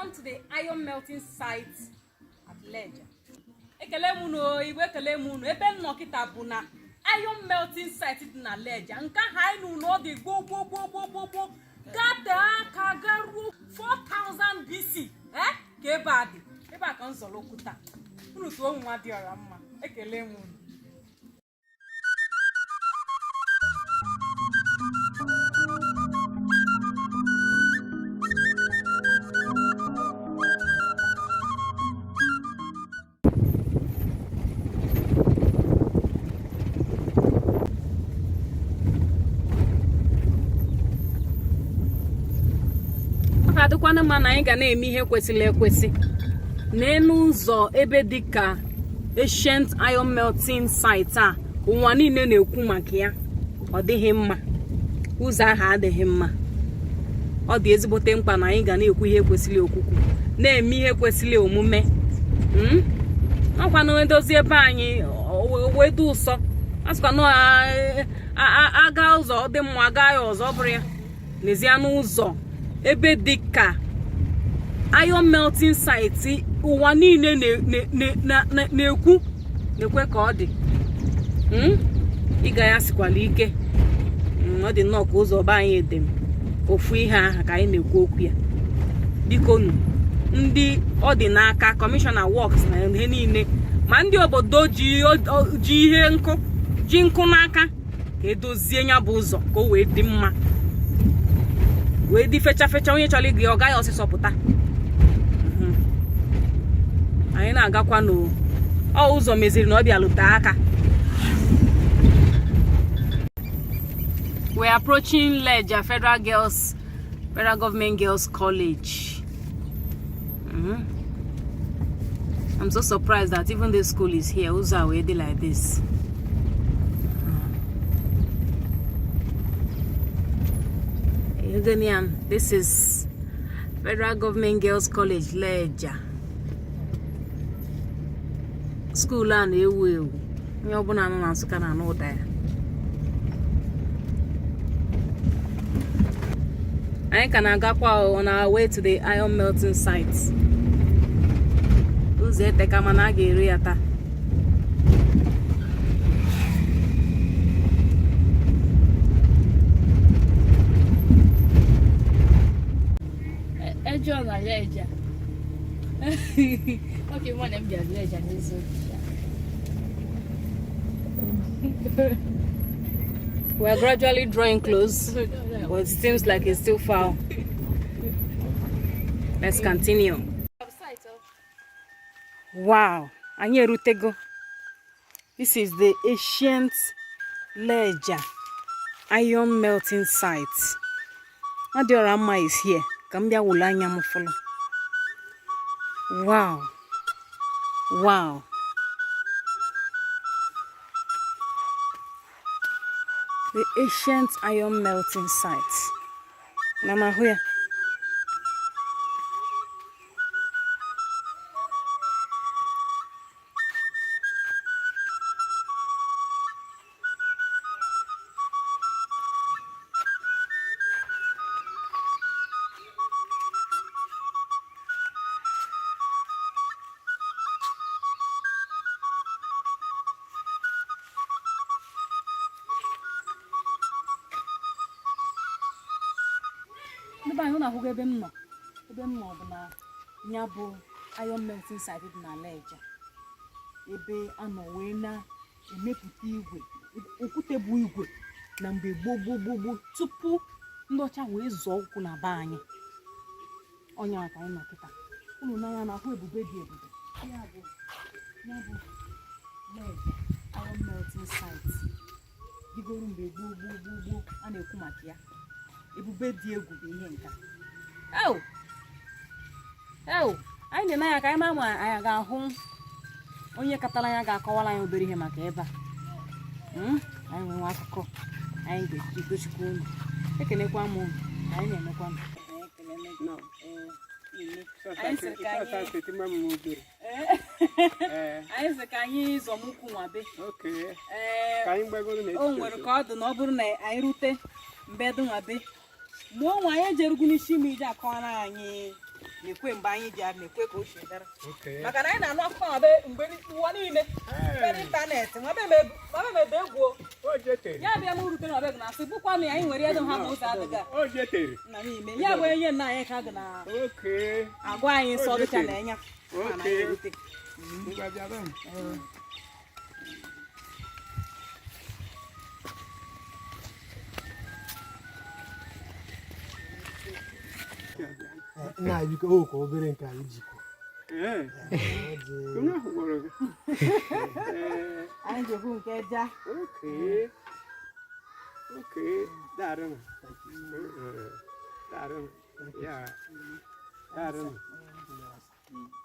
Come to the iron melting site at Lejja. Ekele m unu, Igbo, ekele m unu. Ebe m nọ kịta bụ na iron melting site dị na Lejja. Nke ahụ anyị nụ na ọ dị gboo gboo gboo gboo gboo gboo, gatee aka garuo 4000 BC, eh, ka ebe a dị. Ebe a ka m zọrọ ụkwụ taa. Unu tụọ nwa dị ọra mma. Ekele m unu. Ọ ga-adịkwanụ mma na anyị ga na-eme ihe kwesịrị ekwesị. N'elu ụzọ ebe dị ka ancient iron melting site a ụwa niile na-ekwu maka ya, ọ dịghị mma, ụzọ ahụ adịghị mma. Ọ dị ezigbote mkpa na anyị ga na-ekwu ihe kwesịrị okwukwu, na-eme ihe kwesịrị omume. Ọkwa na edozi ebe anyị wee dị ụsọ, a sịkwa na aga ụzọ dị mma, aga ya ọzọ, ọ bụrụ ya n'ezie n'ụzọ ebe dị ka iron melting site ụwa niile na-ekwu na-ekwe ka ọ dị. Ịga ya sikwala ike. Ọ dị nnọọ ka ụzọ be anyị dị m ofu ihe ahụ ka anyị na-ekwu okwu ya. Biko nu, ndị ọ dị n'aka, commissioner works na ihe niile, ma ndị obodo ji ihe nkụ ji nkụ n'aka, ka edozie ya bụ ụzọ ka o wee dị mma, wee dị fecha fecha. Onye chọrọ ịga ya, ọ gaghị ọsịsọ pụta. Anyị na-agakwa n'ọ ụzọ meziri na ọ bịa lute aka. We are approaching Lejja Federal Government Girls College. I'm so surprised that even this school is here. Ụzọ a wee dị like this. This is Federal Government Girls College, Lejja. School a na-ewu ewu. Onye ọbụla nọ na Nsụka na-anụ ụda ya. Anyị ka na-agakwa on our way to the iron melting site. Ụzọ eteka, mana a ga-eru ya taa. Ejọ na Lejja. Okay, mụ na m bịara Lejja n'eziokwu. We are gradually drawing close, but it seems like it's still far. Let's continue. Wow, anyị erutego. This is the ancient Lejja iron melting site. Adịọra mma is here. Ka m bịa wụlụ anya m fụlụ. Wow. The ancient iron melting site. Na m ahụ ya. Ndị be anyị, ụnụ ahụgo ebe m nọ. Ebe m nọ bụ na ya bụ iron melting site dị na Lejja, ebe a nọ wee na-emepụta igwe, okwute bụ igwe na mgbe gboo gboo gboo gboo, tupu ndị ọcha wee zọọ ụkwụ na be anyị. Ọnya ka anyị nọ kịta. Unu n'anya na-ahụ ebube dị ebube. Ya bụ Lejja iron melting site dịgoro mgbe gboo gboo gboo gboo a na-ekwu maka ya. Ebube dị egwu bụ ihe nka. Ew! Ew! Anyị na-ene anya ka anyị ma ma anyị ga-ahụ onye katara anya ga-akọwara anyị obere ihe maka ebe a. Anyị nwee akụkọ anyị ga-eji gosikwa unu. Ekenekwa m unu. Anyị na-emekwa m. Anyị sị ka anyị anyị sị ka anyị zọmụkwụ nwa be. Ee, o nwere ka ọ dị na ọ bụrụ na anyị rute mbedu nwa be mgbe onwe anyị ejerugu n'isi ime ije akọwara anyị. Na-ekwe mgbe anyị bịa na-ekwe ka o si dara. Okay. Maka na anyị na-anụ akụkọ ma be mgbe ụwa niile be n'ịntanetị ma be mebe egwu o. O jetere. Ya bịa m rutere na be gị na-asị bụkwanụ ya anyị nwere ya dị ha ma ụzọ adịghị a. O jetere. Na n'ime ya bụ onye nna anyị ka gị na Okay. agwa anyị nsọ dịka na enya. Okay. Ngwa bịa be m. Nna anyị, biko, o kwa obere nke anyị jikwa. Ee. Onye ahụ gwọrọ gị. Ee. Anyị jekwu nke ja. Okay. Okay. Daarom. Daarom. Ja. Daarom.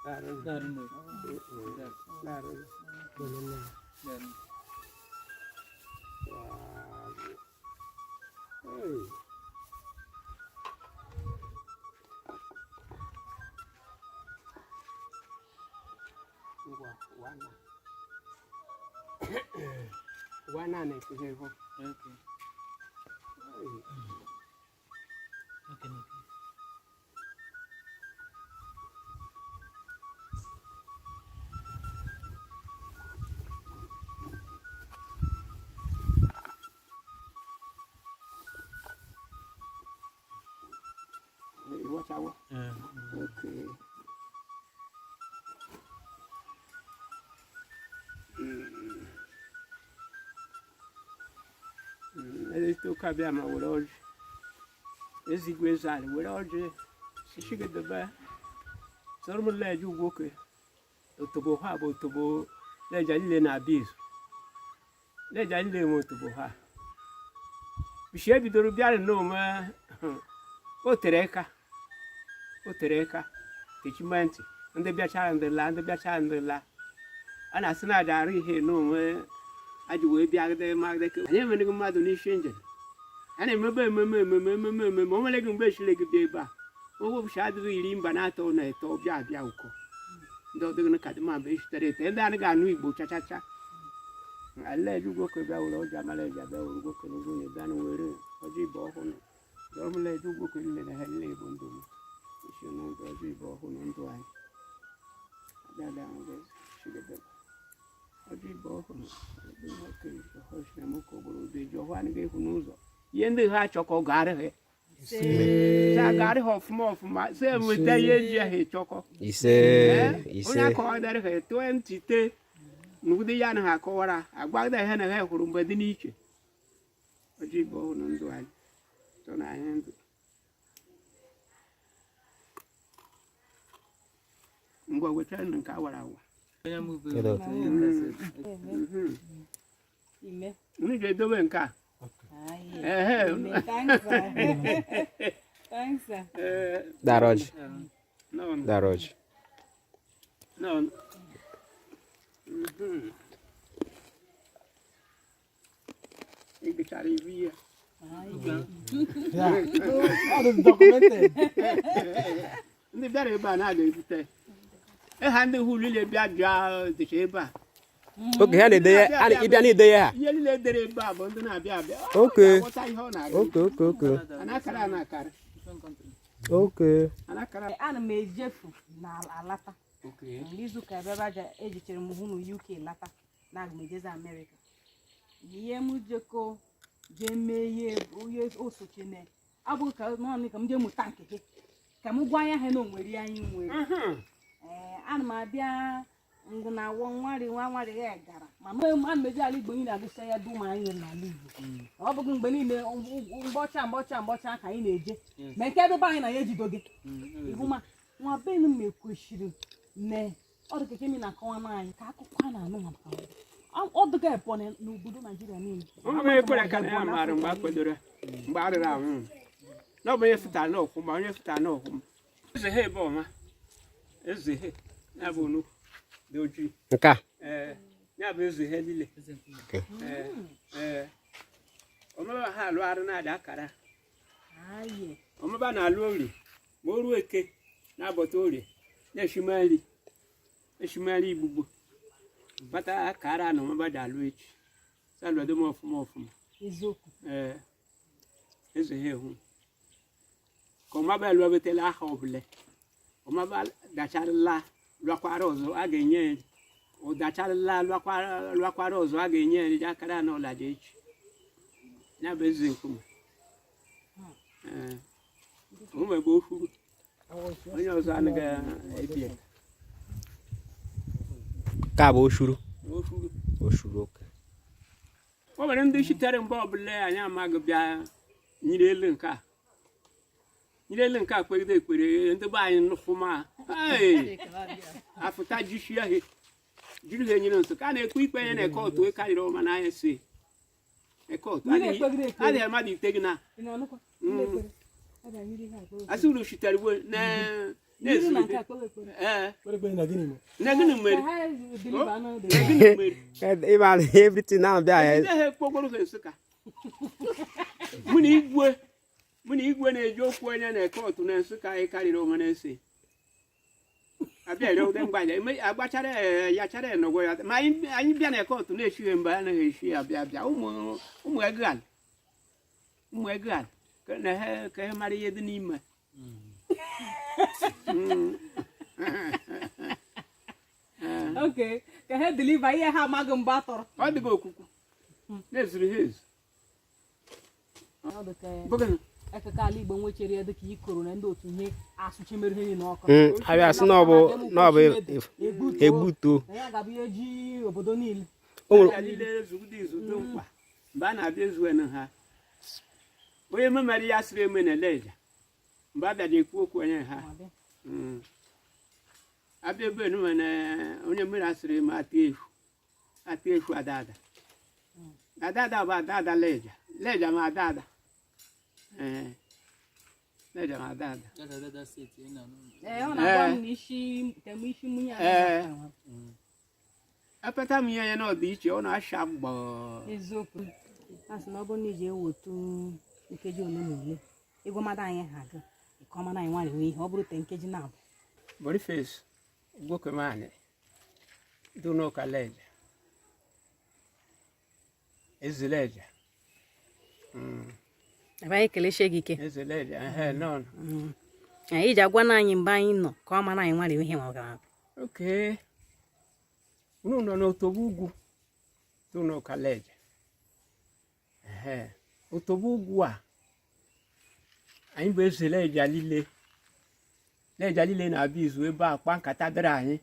Daarom. Daarom. Daarom. Wow. Hey. Ngwa, wana. Wana na-ekwu ihe. Okay. Hey. Okay. Ịghọtawo? Okay. Eleta ụka bịa ma were ọjị. Ezigbo eze ala were ọjị. Sichigidebe. Sọrọ m leje ugwoke. Otobo ha bụ otobo leja niile na-abịa izu. Leja niile nwe otobo ha. Bishie bidoro bịara n'onwe o tere aka. O tere aka techimenti ndị bịachara ndị laa, ndị bịachara ndị laa, a na-asị na aja arụ ihe n'onwe aji wee bịagide magide ka anyị emeghị mmadụ n'isi njem a na-emebe ememe ememe ememe ememe. O nwere gị mgbe echile gị bịa ebe a owebụchi adịghị iri mba na-atọ na eto bịa abịa ụkọ ndị ọdịghị ka dị ma mgbe echitere ete ndị anaghị anụ Igbo chachacha. Alaeji ugwoke bịa were ọjị amala eji abịa were ugwoke na ugwonye bịa na were ọjị ibe ọhụrụ dọrọmla eji ugwoke niile na ha niile bụ ndụ m isi n'ndụ ọjị ibe ọhụrụ ndụ anyị abịala ọjị ibe ọhụrụ nwoke nwoke obodo eji ọhụ anaghị ịhụ n'ụzọ ihe ndị ha achọkọ garị ha sa garị ha ọfụma ọfụma sa enweta ihe eji ha echọkọ. Ise. Ee, Ise. onye akọwadara ha etoe ntị te n'ụdị ya na ha akọwara agbagida ihe na ha hụrụ mgbe dị n'iche ọjị ibe ọhụrụ ndụ anyị tọ na anyị ndụ ngwa wetara nke awara awa. Kedu? Ime. Unu ga-edobe nke a. Ehe. Ime. Thanks, sir. Thanks, sir. Ee. Dara ọjị. Nọ. Dara ọjị. Nọ. Ị gụchara ibu ya. Yeah. All is documented. Ndị bịara ebe a na-aga ebute ịha ndị hụ niile bịa bịa dịcha ebe a. Oge ha na-ede ya, ịbịa na-ede ya. Ihe niile dere ebe a bụ ndị na-abịa abịa. Ọ Okay. ga-aghọta ihe ọ na-agụ. Okay. Anakara anakara. Okay. Anakara. Ana m ejefu na alata. Okay. N'izuụka ebe ebe aja ejichere m hụ na UK lata na aga m ejezi Amerịka. Ihe m jeko jee mee ihe ihe osoche na abụghị ka naanị ka m jee mụta nke gị ka m gwa ya ha na onwere ihe anyị nwere. Ee, ana m abịa ngụ na awọ nwarị nwa nwarị ya gara ma m ana m eji ala Igbo niile agụcha ya dum anyị nwere n'ala Igbo. Ọ bụghị mgbe niile mgbọcha mgbọcha mgbọcha ka anyị na-eje ma nke ebe anyị na ya ejido gị ịhụma nwa benu m ekwesịrị ne ọ dị ka kemi na-akọwa n'anyị ka akụkọ a na-anụ maka ọ dịga Ebonyi n'obodo Naijiria niile. Ọ bụ ekwere ka na ya maara mgbe a kwadoro mgbe a rịrị ahụ na ọ bụ onye fụtara n'ọkwụ ma onye fụtara n'ọkwụ m eze ha ebe ọma eze ha ya bụ nnukwu dị ojii. Nke a. Ee, ya bụ eze ha niile. Okay. Ee, ee, omeba ha alụ arụ na-ada akara. Aye. Omeba na-alụ orie ma o ruo eke na-abọta orie na-eshimeri eshimeri igbugbo kpata akara na omeba ji alụ echi salụdo m ọfụma ọfụma. Eziokwu. Ee, eze ha ehu ka ọmaba elu ebetela aha ọbụla. Ọmaba dacharala lụakwara ọzọ a ga-enye ya. Ọ dacharala lụakwara ọzọ a ga-enye ya ji akara na ọlaja echi. Ya bụ eze nkume. Ee. O nwebe ofu onye ọzọ anaghị ebi ya. Nke a bụ oshuru. Ofu. Oshuru, okay. O nwere ndị sitere mgbe ọbụla anyị amaghị bịa nyiri elu nke a, nyiri elu nke a kpegide ekpere ndị be anyị nụfụma afụta jisie ha jiri ha enyere nso ka a na-ekpe ikpe ya na kọtụ karịrị ọma n'anya si kọtụ Ndị na-ekpegide ekpere. adịghị mmadụ ite gị na Ị na-anụkwa? asị uru sitere gbo Mmiri na nke na-ezulite a kpewe ekpere. Ee. Kpere ekpere na gịnị mere? Na gịnị mere? Ka ha deliver another Na gịnị mere? Ịba everything now bịa ya. Ejide ha ekpokoro ha Nsụka. Mụ na igwe na-eji okwu onye na kọtụ na Nsụka anyị karịrị onwe na-ese abịa ere ụdị mgbaja agbachara ya yachara ya n'ụgwọ ya ma anyị bịa na kọtụ na-echighị mgbe anaghị echi ya bịa bịa ụmụ ụmụ egal ụmụ egal ka na ha ka ha mara ihe dị n'ime. Okay, ka ha deliver ihe ha amaghị mgbe a tọrọ. Ọ dịghị okwukwu na-ezuru ha ezu. Ọ dị ka Bụgịnị? ekeke ala Igbo nwechere ya dịka ikoro na ndị otu ihe asụchi mere ihe niile ọkụ. Abịa sị na ọ bụ egbutuo. Na ya ga-abụ ihe ji obodo niile. O nwere Abịa niile ezugudo izudo mkpa mgbe a na-abịa ezuenu ha onye memere ya sịrị eme na eleja mgbe a bịara ekwu okwu onye ha. Abịa ebe enu na onye mmiri asịrị eme ata efu ata efu adada adada bụ adada leja leja ma adada. Ee, leja ma adada. Ee, ọ na-agwa m na isi tem isi nwunye Ee. a. Apata m ihe ya na ọ dị iche, ọ na-asha gbọọ. Eziokwu. A sị na ọ bụrụ na iji ewotu nkeji ole na ole ịgwamada anyị ha gị nke ọma na anyị nwarịwe ihe ọ bụrụ te nkeji na-abụ. Boniface Gwokomani Dunoka Leja Eze Leja. Ebe anyị kelesie gị ike. Eze Leja, ehe nọ. Anyị ji agwa na anyị mgbe anyị nọ ka ọ mara anyị nwarịwe ihe ma ọ gara. Okay, unu nọ n'Otobo Ugwu Dunoka Leja, ehe Otobo Ugwu a anyị bụ Eze Leja niile. Leja niile na-abịa izu ebe a kpa nkata dịrị anyị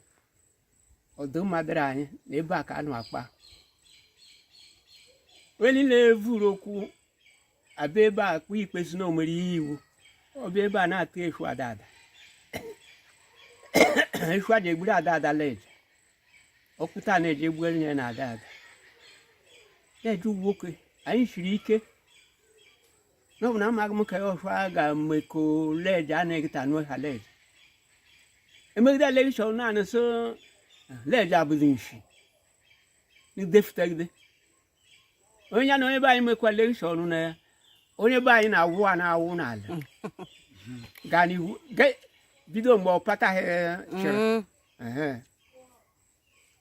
ọdụmma dịrị anyị na ebe a ka anụ akpa onye niile evuru okwu abịa ebe a kpee ikpe si na o nwere ihe iwu ọbịa ebe a na-atụ efu adada efu aja egburu adada leja ọkpụta na-eji egbuere ya na adada leja nwoke anyị siri ike n'ọbụ na amaghị m ka ya ọfụ a ga-emekọ leja anaghị anụ ha leja emegide elekshọn naanị so leja abụghị nshi ndefutagide onye ya na onye be anyị mekwa lekshọn na ya onye be anyị na-awụ a na-awụ n'ala gaa n'ihu bido mgbe ọ pataghị chịrị. Ehe.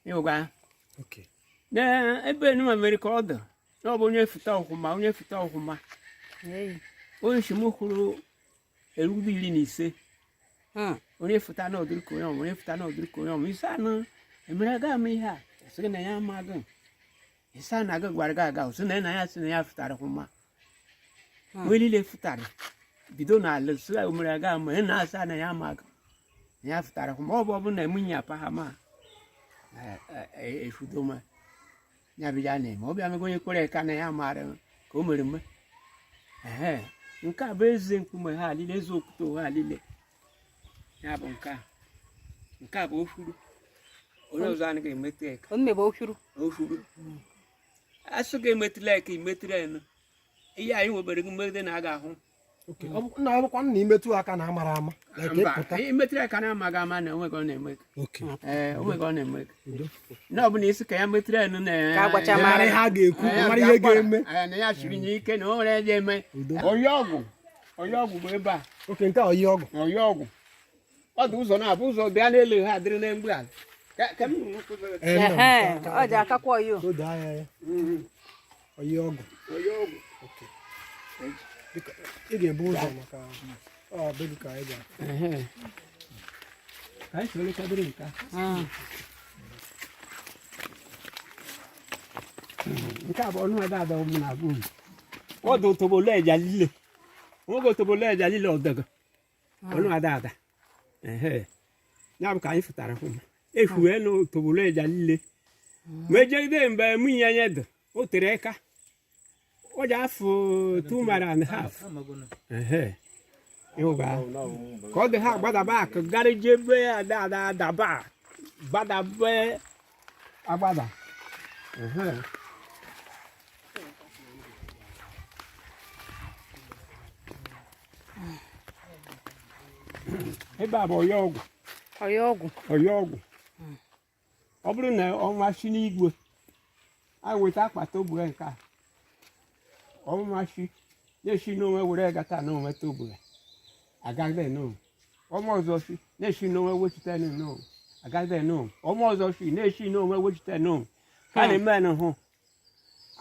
Ịhụkwa Okay. na ebe enuma mere ka ọ dị na ọ bụ onye fụta ọhụma onye fụta ọhụma onye si m hụrụ erugo 15 onye fụta na ọdịrị ka onye ọma onye fụta na ọdịrị ka onye ọma ise anụ emere aga m ihe a sị na ya amaghị ise anụ aga gwara gị aga sị na ya sị na ya fụtara ọhụma onye niile fụtara bido n'ala sị omere aga ma ị na-asa na ya amaghị na ya fụtara ọhụma ọ bụ ọ bụ na emunye apa ha ma efudoma ya bụ ya na-eme ọ bịa mego onye kwere ka na ya maara ka o mere mme. Ehe nke a bụ eze nkume ha niile eze okwute ha niile ya bụ nke a nke a bụ ofuru onye ọzọ anaghị emetụ ya ka Ome bụ ofuru. Ofuru asụ gị emetụla ya ka imetụla ya nụ ihe anyị nwebere gị mmegide na aga ahụ. Okay. Ọ bụ na ọ bụkwa na imetụ aka na amara ama. Like Mba, ịpụta. imetụla ya ka na amaghị ama na onweghị ọ na-eme. Okay. Ee, onweghị ọ na-eme. Udo. Na ọ bụ na isi ka ya metụla ya nụ na Ka agbacha Ị mara ihe a ga-ekwu, ị mara ihe ga-eme. na ya siri nye ike na o nwere ebe eme. Udo. Onye ọgwụ onye ọgwụ bụ ebe a. Okay, nke a oyi ọgwụ. Onye ọgwụ ọ dị ụzọ na-abụ ụzọ bịa n'elu ha dịrị na mgbe ala ka m nụ ụzọ. Ee, nna m, Ehe, ka- ọ ji akakwa oyo. o doo anya ya. Oyi ọgwụ. Onye ọgwụ. Okay. Biko, ị ga-ebu ụzọ maka ọ be gị ka anyị ga. Ka anyị soro kabere nke a. Nke a bụ ọnụ ada ada ụmụ na abụ ọdụ otobo leja lile nwoke otobo leja lile ọdọgọ ọnụ ada ada ehe ya bụ ka anyị fụtara hụ efuwe na otobo leja lile ma ejegide mgbe nwunye ya dị o tere aka ọ ji afọ 2.5 miles. Ehe ịhụga ka ọ dị ha gbadaba akụ gara jebe ada ada adaba gbadabe agbada. Ehe. Ebe a bụ ọya ọgwụ. Ọya ọgwụ. Ọya ọgwụ. Ọ bụrụ na ọnwa si n'igwe a weta akpata ogbue nke a, ọnwa si na-esi n'onwe were gata n'onwe togbue agaghị n'onwe ọnwa ọzọ si na-esi n'onwe wechite n'onwe agaghị n'onwe ọnwa ọzọ si na-esi n'onwe wechite n'onwe ha na-eme n'hụ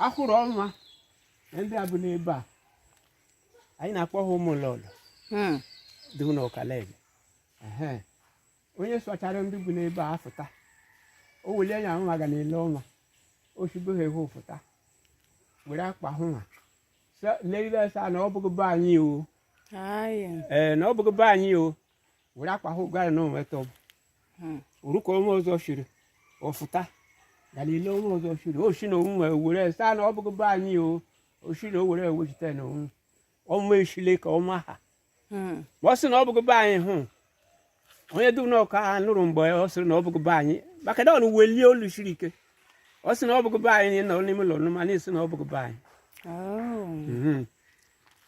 ahụrụ ọnwa na ndị a bụ n'ebe a anyị na-akpọ ha ụmụ lọlọ dị n'ọkalaeze. Ehe. Onye sọchara ndị bụ n'ebe a afụta o welie anya ahụ aga na-ele ọnwa osigbo ha ehu fụta were akpa hụ ha legide sa na ọ bụghị be anyị o. Ee, na ọ bụghị be anyị o, were akpa hụ gara na onwe tọ oruka ọnwa ọzọ shiri ọfụta gara ile ọnwa ọzọ shiri o si na onwe were sa na ọ bụghị be anyị o, o si na o were ewechite na onwe ọnwa eshile ka ọnwa ha. Ma ọ sị na ọ bụghị be anyị hụ onye dum na ọka ha nụrụ mgbe ọ sịrị na ọ bụghị be anyị maka na ọ na welie olu siri ike ọ sị na ọ bụghị be anyị nọ n'ime ụlọ nụ ma na-esi na ọ bụghị be anyị.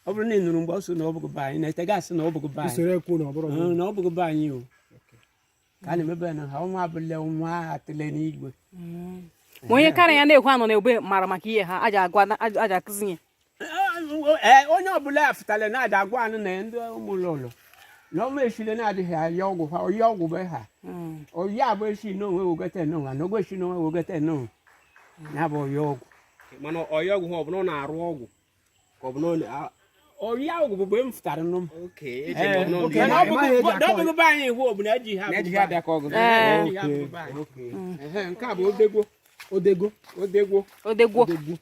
Ọ bụrụ na ị nụrụ mgbe ọ sị na ọ bụghị be anyị na-ete gasị na ọ bụghị be anyị. Usoro ekwu na ọ bụrụ Na ọ bụghị be anyị o ka a na-emebe na ha ọnwa abụla ọnwa atịle n'igwe. Ma onye karịa ya na-ekwu anọ na-egbe mara maka ihe ha aja agwa aja akụzi ya. Ee, onye ọbụla afụtala na-ada agwa anụ na ndị ụmụ ụlọ na ọnwa esile na-adịghị aya ọgwụ ha ọya ọgwụ be ha ọya abụ esi n'onwe wogete n'onwe na ogo esi n'onwe wogete n'onwe ya bụ ọya ọgwụ. Mana ọya ọgwụ ha ọ bụ na ọ na-arụ ọgwụ ka ọ bụ na ọ na Ọya ọgwụ bụ mgbe m fụtara nụ m. Oke eji m ọ bụ na ọ Mana na- ọ Ịmaghị eji bụghị akọ ọ bụghị be anyị iwu ọ bụ na eji ha na-ejighị abịa ka ọgụ. Ee. Eji ha bụ be anyị. Ehe, nke a bụ odegwo. Odego. Odegwo. Odegwo. Odegwo.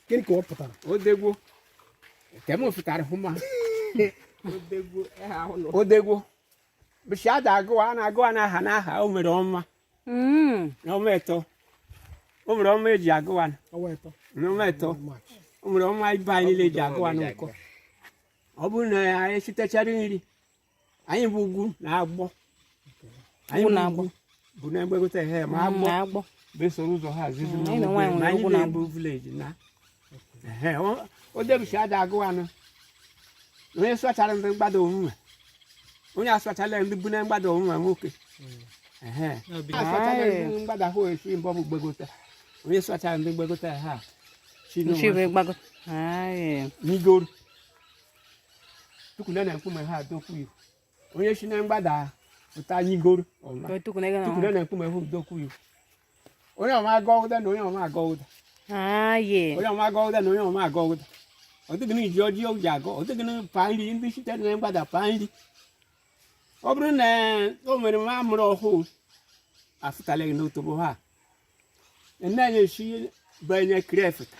Gịnị ka ọ pụtara? Odegwo nke m fụtara hụ ma odegwo bụchi ada agụwa a na-agụwa n'aha n'aha o mere ọnwa na ọnwa ịtọ o mere ọnwa eji agụwa Ọnwa ịtọ. n'ọnwa ịtọ. March. O nwere ọnwa ibe anyị niile eji agụwa n'ụkọ ọ bụrụ na anyị sitechara nri anyị bụ ugwu na agbọ anyị Ugwu bụ na agbọ. ugwu bụ na mgbegote ihe ma agbọ Na agbọ. bụ esoro ụzọ ha azizi. Anyị na nwaanyị nwere anyị ugwu na na-ebu village na ehe, o debuchi ada agụwa nụ onye sọchara ndị mgbada omume onye asọchala ndị bu na mgbada omume nwoke ehe asọchala ndị mgbada hụ esi mbọ bụ gbegote onye sọchara ndị gbegote ha si n'onwe Nchi bụ gbago. Ayi. n'igoro tukule na nkume ha dokwu ihu onye si na mgbada pụta nyigoro ọma tukule na nkume ha dokwu ihu onye ọma aga ụda na onye ọma aga ụda. Ayi. Onye ọma aga ụda na onye ọma aga ụda ọ dịghị na iji ọjị ji agọ ọ dịghị na pa nri ndị sitere na mgbada pa nri ọ bụrụ na o nwere nwa amụrụ ọhụụ afụtala gị n'otobo ha nne anyị esi banye krefụta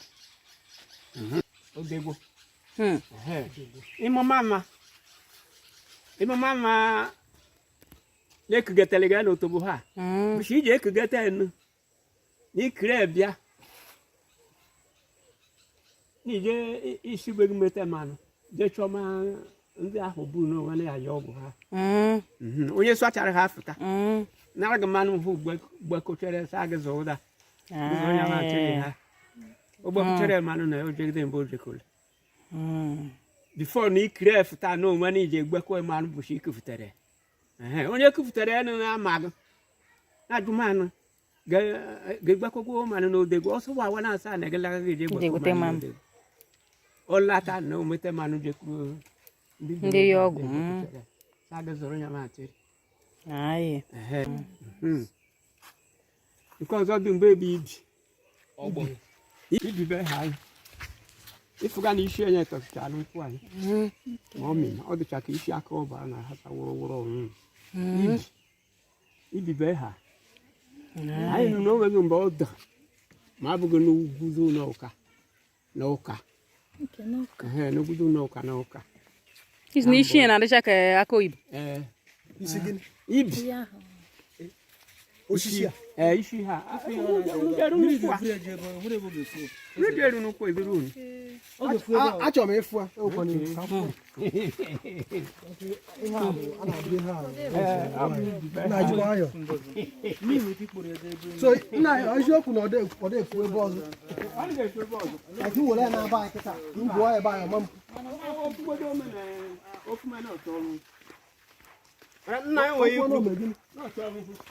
odegbo. Ịmụma mma ịmụma mma na-ekugetara gị n'otobo ha bụchi iji ekugete enu na ikiri bịa n'ije isi gbe gị mete mmanụ jee chọma ndị ahụ bụ n'onwe na ya ọgwụ ha. Onye sọchara ha fụta nara gị mmanụ hụ gbekochere sa gị zụ ụda ụzọ onye ahụ achịghị ha o gbekochere mmanụ na o jegide mgbe o jekọrọ before na ikiri efụta na onwe na ije gbekọ mmanụ bụchi ikufutere. Ehe, onye kufutere enu na-ama gị na-ajụ mmanụ ga-egbekọkwa mmanụ na odegwu ọsọ wa na asa na gị laga gị je Je gbekọ gote mmanụ mmanụ. n'odegwu ọ lata na o mete mmanụ jekwuru Ndị ya ọgwụ. Sa gị zụrụ ya ma achịrị. Ayi. Ehe. Nke ọzọ dị mgbe ebe ibi ọgbọ ibi be ha anyị ịfụga na isi enye tọchara nkwụ anyị ma ọ mịna ọ dịcha ka isi aka ọba na-ahasa wụrụwụrụ ọnwụ ibi. Ibibe ha. Anyị nụ na o nweghị mgbe ọ dọ ma abụghị n'ugwu n'ụka n'ụka. Ehe, n'ugwu n'ụka n'ụka. Isi na isi ya na-adịcha ka aka oyibo. Ee. Isi gịnị? Ibi. Osisi a. Ee, isi ha. Eru n'ukwu a. Mmiri eru n'ukwu eburu unu. Achọrọ m ịfụ a. Ewekwana iwe, ka m fụ. Ihe a bụ a na-abụ ihe a. Na-ajụ nwayọ. So nna ya eziokwu na ọ dị efu ebe ọzọ. Ọ ga-efu ebe ọzọ. Like m were ya na-aba anyị kịta, m gụọ ebe anyị ọma m. Nna ya nwere Okwu ikwu. ọnụ mere gịnị?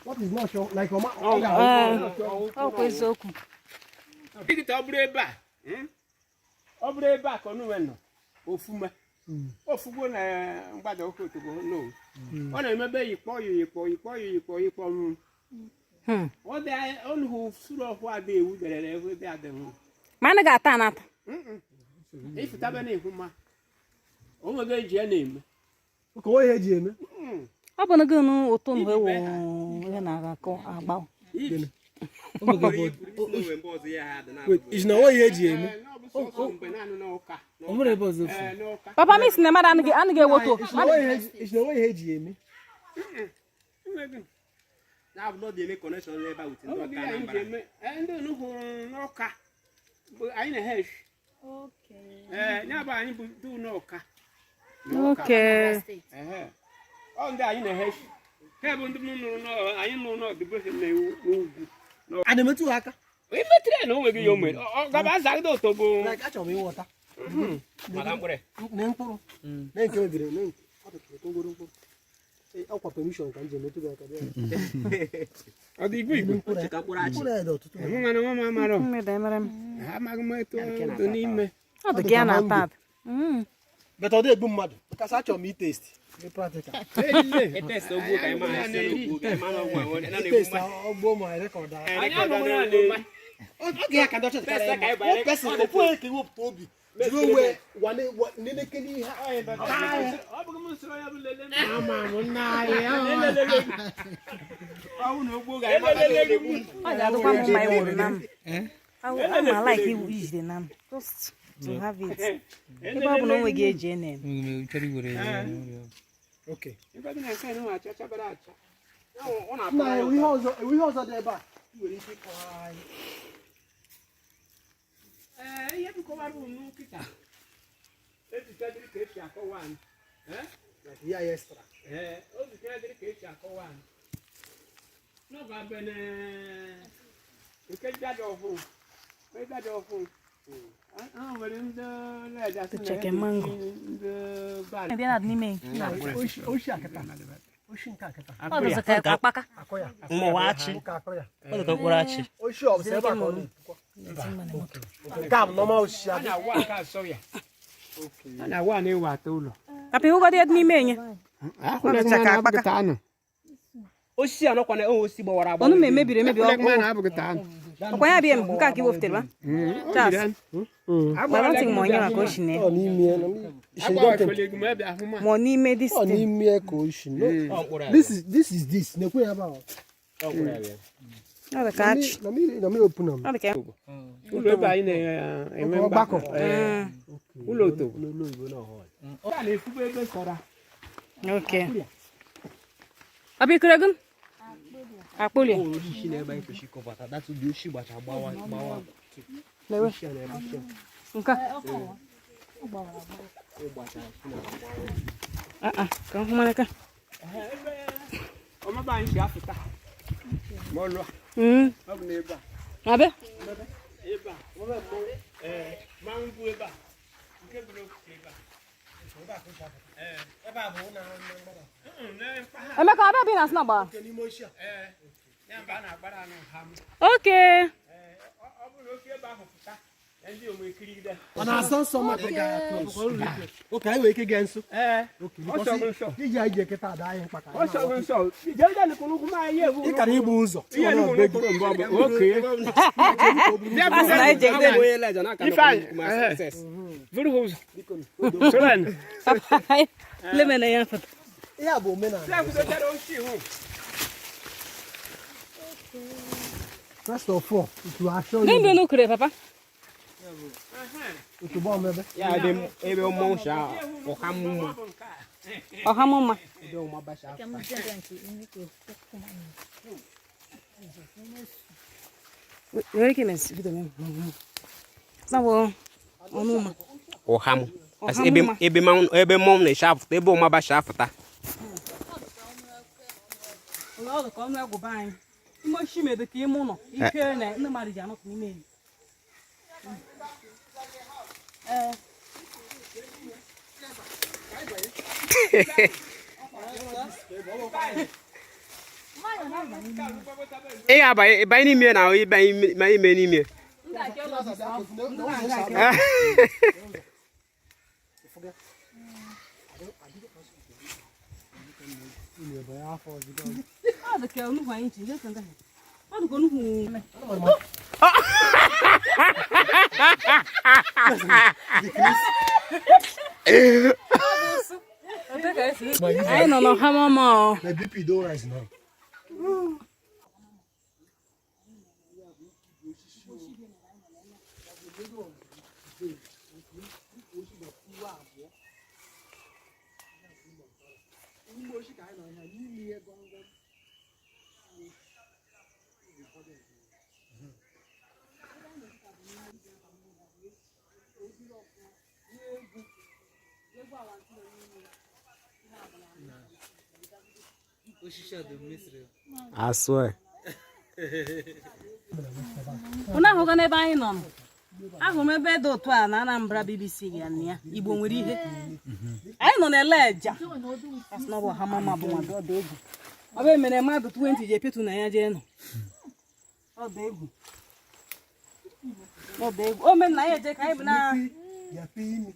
What is not sure? Like ọma ọ ga-ahụ. Ọkwa eziokwu. Dịkịta ọ bụrụ ebe a, ọ bụrụ ebe a ka ọnụnwe nọ ofume ofugbo na mgbada oke otobo no ọ na-emebe yikpọ yikpọ yikpọ yikpọ yikpọ m ọ dị ọnụhụ suru ọhụ adị ewu derere ewu dị adịghị. Ma anaghị ata anata. Ịfụtabe na ihu ma o nwego eji ya na-eme. Ka onwe ihe eji eme. Ọ bụ na gị nụ ụtụ mgbe wụ ihe na-akọ agba. Ibi. Wait, is na onwe ihe eji eme? Ee, ọ bụ sọsọ mgbe naanị n'ụka. Ee, n'ụka. Papa m isi na mmadụ anaghị anaghị ewoto. Is na onwe ihe eji- is na onwe ihe eji eme? Enweghị. Na-abụ na ọ dị eme connection n'ebe a with ndị Enweghị ọka ihe anyị ji Anambra. eme. Ee, ndị nnukwu n'ụka bụ anyị na-ehe eshi. Ee, ya bụ anyị bụ ndị n'ụka. Oke. Ehe. Ọ ndị anyị na-ehe eshi. Ha bụ ndị m nụrụ anyị nụrụ n'ọdịbo ha n'ugwu. A na-emetụ ha aka? Imetere na o nweghị ihe o mere. Ọ gaba azagide otobo. Like achọrọ m ịghọta. Maka mkpụrụ. Ne mkpụrụ. Ne nke mebiri, ne nke. Ọ dị ka ogoro mkpụrụ. Ee, ọkwa permission ka m ji emetụ gị aka bịa. Ọ dị igwe igwe. Mkpụrụ ya Ka mkpụrụ achị. mkpụrụ ya dị ọtụtụ. Mụ mana nwa m amarọ. Mmeda emere m. Ha amaghị m etu dị n'ime. Ọ dị ka ya na-ata ata. But ọ dị egbu mmadụ. Because achọrọ m itest. Dị practical. Elile. Etest ogbuo ka anyị mara isi n'ogbuo ka anyị mara ọgwụ a, ọ na-egbu Itest mmadụ. ọgbọ ma rekọd ahụ. Anyị anụghị na na-eri. Ọ ga ya ka ndị ọcha Test ka anyị one banyere. person ofu onye ka ewepụta obi jiri onwe wane nenekele ihe a. Ọ bụghị m soro ya bụ lele m. Ama m nna anyị. Ọ bụ na ogbuo ka anyị mara na ọ na-egbu. Ọ ga-adịkwa m mma iwuru na m. I like ijide na m. Just to have it. Ebe ọ bụ na o nweghị eji ene eme. Okay. Ife dị na nke nwa acha chabara acha. Ọ na-atọ Nna ya anyị, ụtọ. ihe ọzọ enwe ihe ọzọ dị ebe a ị nwere ike ịkọwara anyị. Ee, ihe m kọwara unu kịta. Ejike dịrị ka esi akọwa anyị. Ee? Like ihe anyị extra. Ee, o zitere dịrị ka esi akọwa anyị. N'ọba abene nke dada ọhụụ. Onye dada ọhụụ. A nwere ndị na-eje asị na ya Cheke mango. ndị bal. Ebe na-adị n'ime. Oshi akịta. Oshi nke akịta. Ọ dịzị ka akpaka. Akọ ya. Mmụwa achị. Nke akọ ya. Ọ dị ka mkpụrụ achị. Oshi ọ bụ sọ ebe a ka ọ na-epukwa. Nke a bụ normal osisi A adị. na-awa nke asọ ya. A na-awa na-ewe ata ụlọ. Papa ịhụgodị ya dị n'ime enye. Ahụrụ Ọ dịcha ka akpaka. anụ. Osisi a nọkwa na onwe osisi gbawara agbawa. Ọnụ m emebiri emebi Ahụrụ ọkụ. mmanụ abụghị taa anụ. Ọkwa ya bịa m nke a ka i wepụtara ba. Charles. But I don't think ma onye maka o shi na ya. Ọ n'ime ya. Agbawa efele ebe ahụ ma. Ma ọ n'ime this Ọ thing. n'ime ya ka oshi. No. Ọ mkpụrụ a. This is this is this. Na-ekwe ya ebe ahụ. Ọ mkpụrụ a bịa. Ọ dị ka achị. Na mmiri na mmiri open am. Ọ dị ka Ụlọ ebe anyị na-enwe Ọgbakọ. Ee, ụlọ otobo. N'olu oyibo na ọhụrụ. A na-efugo ebe sọra. Okay. Ọ bụ ikere gị? Akpụli. O nwere osisi na-ebe anyị kwesịrị ịkọbata. That's ụdị osisi gbacha gbawa gbawa. Lewe. Nke a. Ah ah, ka m hụ manaka. Ebe ọmaba anyị si apụta. Ma ọ lụọ. Ọ bụ n'ebe a. Abịa. Ebe a. Ee, mmanwụ bụ ebe a. Nke bụ n'okike ebe a. Ee. Ebe a bụ ụlọ na mgbada. Na mpaghara. Emeka abịa bi na asị na gbara. Nke n'ime oshi a. Ee, ya mba a na-agbara anụ ha m. Okay. Ee, ọ bụrụ na oke ebe ahụ pụta, na ndị onwe kirigide. Ọ na-asọ nsọ mmadụ ịga ya close. Oke, anyị nwere ike ịga nso. Ee, ọ sọrọ nsọ. Iji anyị ji eketa ada anyị mkpa ka anyị Ọ sọrọ nsọ. Ije ndị alụkwuru ụkwụ ma anyị ewu. Ị kara igbu ụzọ. Ihe ndị nwere ụkwụrụ mbụ ọ bụ oke. A sị na eje Abụ m onye Elijah na-aka Ifeanyị, nọkwa n'ukwu ma success. Vuru ha ụzọ. Soro anyị. Lemena ya foto. Ihe a bụ omenala. Ndị akwụdochara oshi hụ. First of all, it will assure N'ebe you unu kere papa? otu bọm ebe. Ya ebe ebe mmọnwụ si ọha mma. Ọha mma. Ebe ọma bacha afụta. Nwere ike ime video m. Sawo ọnụma. Ọha m. Ọha Ebe mma. ebe mmanwụ ebe mmọnwụ na-eshi afụta ebe ọma bacha afụta. Ụlọ ọrụ ka ọnụ egwu be anyị. Ime oshi medo ka ime ụlọ ike na ndị mmadụ ji anọpụ n'ime enyi. Ee. Ị ga-abanye ịbanye n'ime na ịbanye ime n'ime. Ndị archaeologists ahụ. Ọ dị ka onugbu anyị ji, jee sị ndị ahụ. Ọ dị ka onugbu. Anyị nọ n'ọhamama ọ. My BP don rise now. I swear. Unu ahụgo n'ebe anyị nọ nọ. Ahụrụ m ebe dị otu a na Anambra BBC ga na ya Igbo nwere ihe. Anyị nọ n'Eleja. Asị na ọ bụ ọhamama bụ nwa ọ dị egwu. Ọ bụ emere mmadụ 20 ji epetu na ya jee nọ. Ọ dị egwu. Ọ dị egwu. O mere na ya eje ka anyị bụ na They are paying me.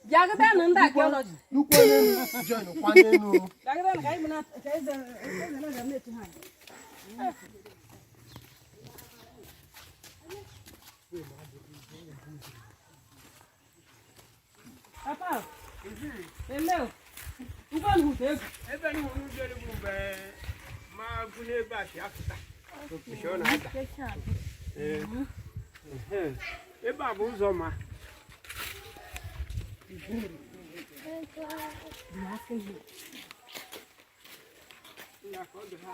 bịagịdanụ ndị archaeology. Nnukwu onye join kwa n'elu. Bịagịdanụ ka anyị bụ na ka eze eze Eleja na-eche ha. Papa, ele o. Ngwa nhu dị egwu. Ebe ni hụrụ ụzọ bụ mgbe ma bụ n'ebe a si afụta. Isi ọ na-ada. Ee. Ehe. Ebe a bụ ụzọ ma. Ya ka ọ dị ha.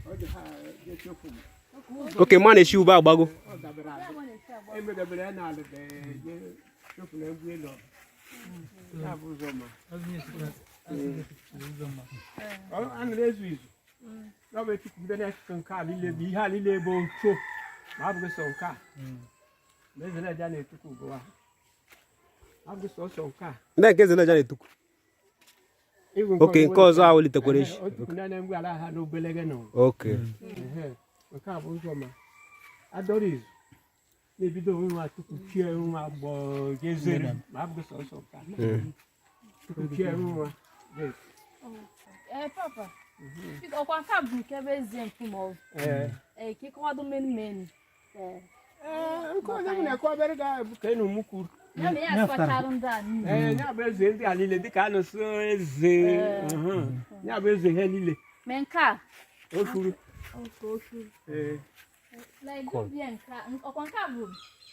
Ọ dị ha ga-echefu m. Oke mma na-eshi ube agbago. Ọ dabere ala. Emedebere ya n'ala bụ chefu na egwu elu. Ya bụ ụzọ ma. Ọ a na-ezu izu. Ọ bụ etukwude n'akụkụ nke a niile bụ ihe a niile bụ ocho ma abụghị sọ nke a. Ma eze na-eje na-etukwu bụ ha. Abụghị sọsọ nke a. Ndị nke Ezeleja na-etukwu. Ịgụ Oke nke ọzọ a welitekwara echi. Otukwu na mgbe ala ha n'obelege nọ. Oke. Ehe, nke a bụ ụzọ ma adọrọ izu na-ebido onwe nwa tukwuchie nwa gbọọ jezere ma abụghị sọsọ nke a. Tukwuchie nwa. Yes. Ee, papa. Biko, ọkwa nke a bụ nke bụ eze mkpu ma ọ bụ Ee. ee ka ịkọwado menu menu. Ee. Ee, nke ọzọ m na-ekwu obere ga-abụ ka enu m kwuru. Ya na ya asụcharụ ndị a niile. Ee, ya bụ eze ndị a niile dịka a na-asụ eze. Ya bụ eze ha niile. Mee nke a. O kwuru. Oke ofu. Ee. Like bịa nke a ọkwa nke a bụ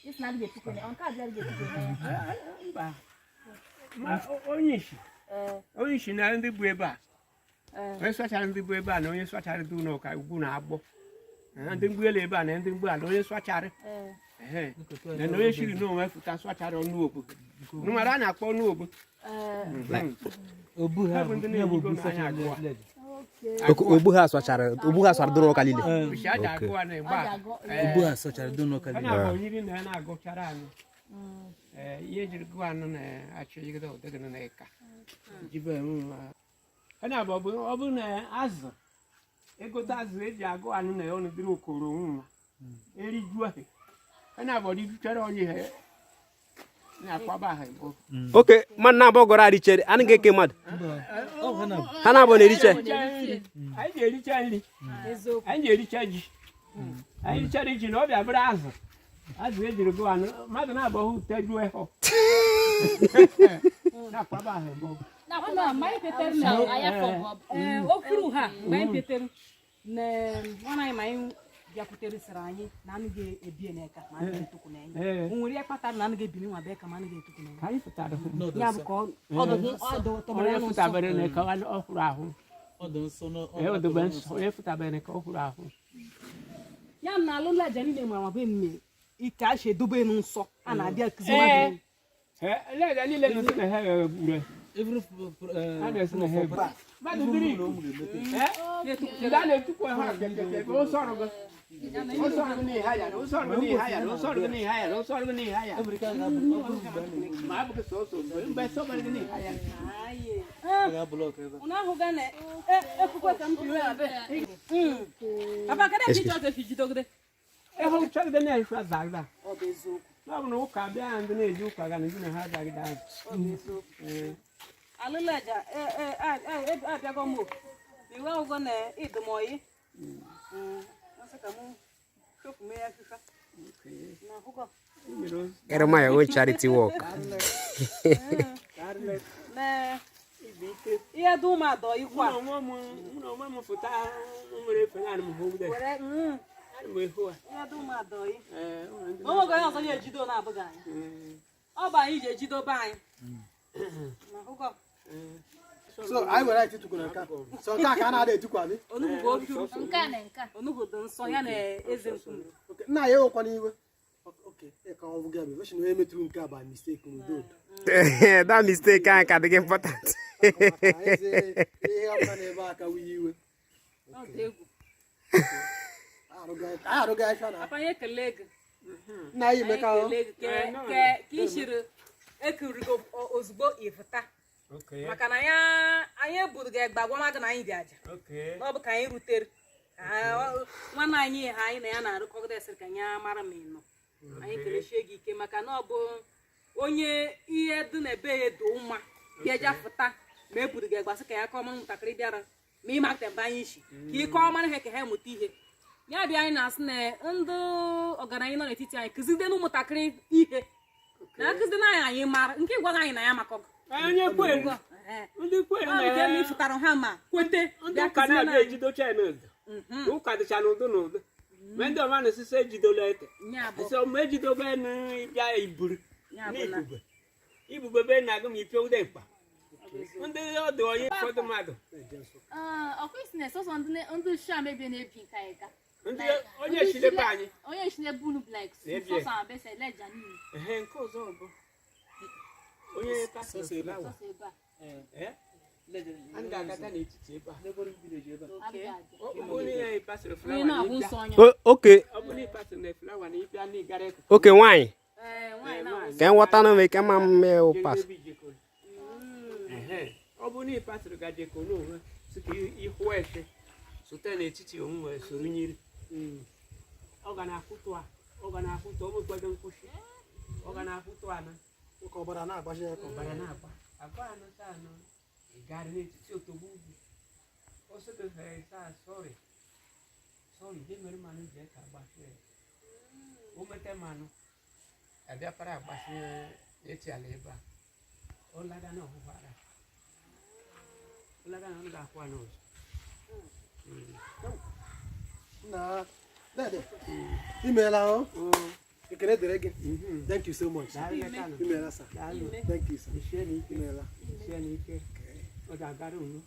isi na adịghị etukwu ọ nke a bịa adịghị etukwu Mba. Ma onye isi. Ee. Onye isi na ndị bụ ebe a. Ee. Onye sụachara ndị bụ ebe a na onye sụachara ndị ụlọ ụka ugwu na-agbọ. Na ndị mgbu elu ebe a na ndị mgbu ala onye sụachara. Ee. Ehe. Na onye siri n'onwe fụta sụachara ọnụ ogbu. Nụmara a na-akpọ ọnụ ogbu. Ee. Obu ha Ha bụ ndị ya bụ na-ejigo obu n'anya sachara agụwa. led. Oke ogbu ha sụchara ogbu ha sụchara dụrụ ụka niile. Bisi aja agụwa na ịgba. Ọ Obu ha sachara dị n'ụka Ha niile. na-abụ onyiri na ya na-agụchara anyị. Ee, ihe jiri gụọ anụ na-achọ jigide ụdịgị na ịka. Jibe nwa. Ha na-abụ ọ bụ na azụ egote azụ eji agụ anụ na ọnụ dịrị okoro nwa. Eriju ahụ. Ha na-abụ ọdịjuchara onye ha na-akwaba ha mbụ. Oke mmadụ na-abụ gọrọ arichere anaghị eke mmadụ. Ha na-abụ na-eriche. Anyị ga-ericha nri. Anyị ga-ericha ji. Anyị richara ji na ọ bịa bụrụ azụ. Azụ ejiri gụọ anụ mmadụ na-abụ ọhụ tejuo ịhụ. Na-akwaba ha mbụ. Ọ na mgbe anyị petere na ee, okuru ha mgbe anyị petere na nwanne anyị ma anyị bịakwutere sịrị anyị na anụ ga-ebi n'eka ma anụ ga-etukwu n'enye. Ee. O nwere ihe kpatara na anụ ga-ebili nwa bee ka ma anụ ga-etukwu n'enye. Ka anyị pụtara hụ. Ya bụ ka ọdụ tọgbara Onye ya n'ụsọ. fụtabere na ka ọ hụrụ ahụ. Ọ dị nsọ na Ee, ọ dịbe nsọ. Onye fụtabere ka ọ hụrụ ahụ. Ya na alụlụ aja niile mara ma bụ emme ike a si edobe nsọ a na-abịa akụzi mmadụ. Ee, ele niile na-esi na ha egbure. Every Ha na-esi na ha egbure. Mmadụ dịrị iku. Ee, ndị a na-etukwu ha kekeke, o sọrọ gị. O sọrọ gị n'ihe ya, o sọrọ gị n'ihe ya, o sọrọ gị n'ihe ya, o sọrọ gị n'ihe ya. Ma abụghị sọsọ mgbe mgbe sọrọ gị n'ihe ya. Ga-ablọk ebe. Unu ahụga na ekwukwe ka m biri na be. Papa, kedu ebe ịchọ ka esi jidogide? Ịhụ chọgide na-efu azagida. Ọ bụ eziokwu. Ọ bụ na ụka bịa ndị na-eji ụka ga na ndị na ha azagida azụ. Ọ bụ eziokwu. Ee. Alụlụ aja abịago m o. Iwe ụgwọ na ịdụmọyị. Asị ka m chọpụ mee ya fịfa. Na ahụgọ. Erema your own charity work. Na ihe dị ụmụ adọ ikwu a. Mụ na onwe m fụta nwere efe naanị m hụ ude. Were Ana m ehu a. ihe dị ụmụ adọ yi. Ee, ụmụ ndị O nwego onye ọzọ ya ejido na-abụghị anyị. Ee, Ọ bụ anyị ji ejido be anyị. Na ahụgọ. ee. So anyị were anyị tụtụkwu na nke a. So nke a ka a na-ada etukwu abi. Onugbu bụ ofiru. Nke a na nke a. Onugbu dị nsọ ya na eze nkume. Okay, nna ya ewekwana iwe. Okay, ka ọ bụghị abịa. Version onye metụrụ nke a by mistake n'udo. That mistake ahụ ka dị important. Maka eze ihe ọbụla na-ebe aka wuye iwe. Ọ dị egwu. Anyị arụga afịa na Papa, anyị ekele gị. nna anyị Anyị emeka ahụ. ekele gị ka ị siri ekiri gị ozugbo ịfụta. Okay. Maka na ya anyị eburu gị egbe agwa gị na anyị dị aja. Okay. Na ọ bụ ka anyị rutere. Nwanne anyị ha anyị na ya na-arụkọgide sịrị ka ya mara ma ị nọ. Anyị kelesie gị ike maka na ọ bụ onye ihe dị na ebe ya dị mma bịa jafụta ma e buru gị egbe asị ka ya kọọ mara ụmụntakịrị bịara ma ị mata ebe anyị si ka ị kọọ mara ha ka ha mụta ihe. Ya bịa anyị na-asị na ndị ọgaranya nọ n'etiti anyị kụzide na ụmụntakịrị ihe na akụzide na anyị anyị mara nke gwaghị anyị na ya maka ọgụ. Onye kwere, ndị kwere Ọ nke ma ịfụtara ha ma kwete ndị bịa ụka kụziere na-abịa anyị. ejidocha ya n'ụdọ. Ụka dịcha n'ụdọ n'ụdọ. Ma ndị ọma na-esisi ejidola ete. Ya bụ Sị ọma ejidobe n'ịbịa iburu Ya bụ na- n'ibube. Ibube be na-agụ ma ipie ude mkpa. Ndị ọdụ onye ụfọdụ mmadụ. Ọkwa isi na sọsọ ndị shi amebie na-ebi nke anyị ka. Ndị onye echilebe anyị. Onye shi na-ebu unu like Na-ebi. sọsọ abese leja niile. Ehe, nke ọzọ bụ onye pastọ flawa. Sọsọ ebe a. Eh? A ga-agata n'etiti ebe a. Neighboring village ebe a. Abịa abịa. Ọ bụrụ na ị pasịrị onye flawa na-abụ na ịbịa. nsọ onye. Okay, Ọ bụrụ na ị pasịrị na flawa na ịbịa na ịgara ekuku. okay, nwanyị. Ee, nwaanyị na-awụ Ka nghọta na ome ka ma mme pas. Ehe, ọ bụrụ na ị pasịrị ga jekọ n'onwe sị ka ịhụ efe sote n'etiti onwe wee soro nyiri. Ọ ga na-akwụtụ a, ọ ga na-akwụtụ, ọ nwekwado nkwụsị. Ọ ga na-akwụtụ anọ, Ka ọbara na-agbaji ya ka ọbara na-agba. Agba anọ sa anọ, ị gara n'etiti otogbo ugwu. Ọ sị gị hee sa sọrị. Sọrị, je mere mmanụ jee ka agbachie ya. O mete mmanụ, abịa para agbachie eti ala ebe a. Ọ laga na ọhụhụ ara. Ọ laga na ọ ga-akwụ anụ ọzọ. Nna dede imeela o. Ekele dịrị gị. Thank you so much. Daalụ lekanụ. Imeela sir. Daalụ. Thank you sir. Isie n'ike. Imeela. Isie n'ike. Ọ ga-agara unu.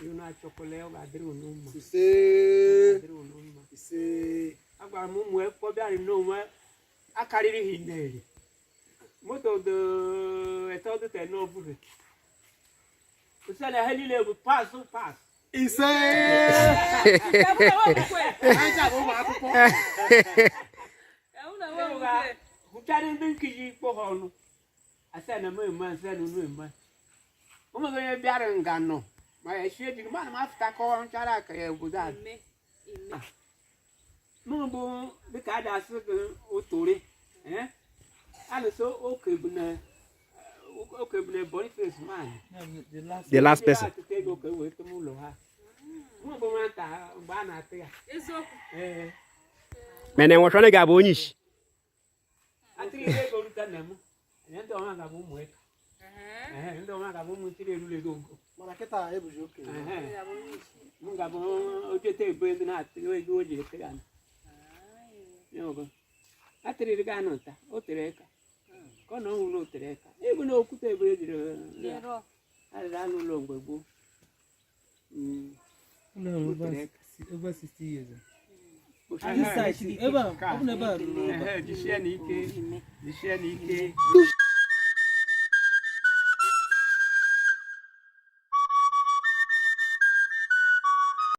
Unu achọkwala ya, ọ ga-adịrị unu mma. Ise. Ọ ga-adịrị unu mma. Ise. Agwara m ụmụ ekpọ bịara n'onwe akarịrị ha ineri. Moto dị eto dịte n'oburu. Usele ha niile bụ pasụ pasụ. Ise. Anyị bụ ụmụ akwụkwọ. Hụchara ndị nkiji kpọ ha ọnụ. Asị na m eme asị na unu eme. Ụmụ gị onye bịara nga nọ. Ma ya esi ejighị mmadụ ma afụta kọwa nchara aka ya obodo a. Ime, ime. Mụ bụ dịka a ga-asị gị ụtụrị. A na-eso oke bụ na oke bụ na Boniface man. The last The last person. Ndị ego ka e wee tụm ụlọ ha. Mụ bụ nwata mgbe a na-atụ ya. Eziokwu. Ee. Mana enwechana ga-abụ onye isi. Atịrị ego rute nna m. Anyị ndị ọma ga-abụ ụmụ eka. Ehe, ndị ọma ga-abụ ụmụ ntiri erule gị ogo. Mana kịta ebuji okenye. Ehe. M ga-abụ ojete ebo ego na-atụ ego o ji ete ga atịrịrị gị anụ nta o tere eka ka ọ na ọnwụ na o tere eka ego na okwute ebe ejiri arịrị anụ ụlọ mgbe gboo. Ụlọ ọrụ O tere eka. over 60 years. Ehe, This site, ebe a, ọ bụ na ebe a ruru ehe, jisie n'ike, jisie n'ike.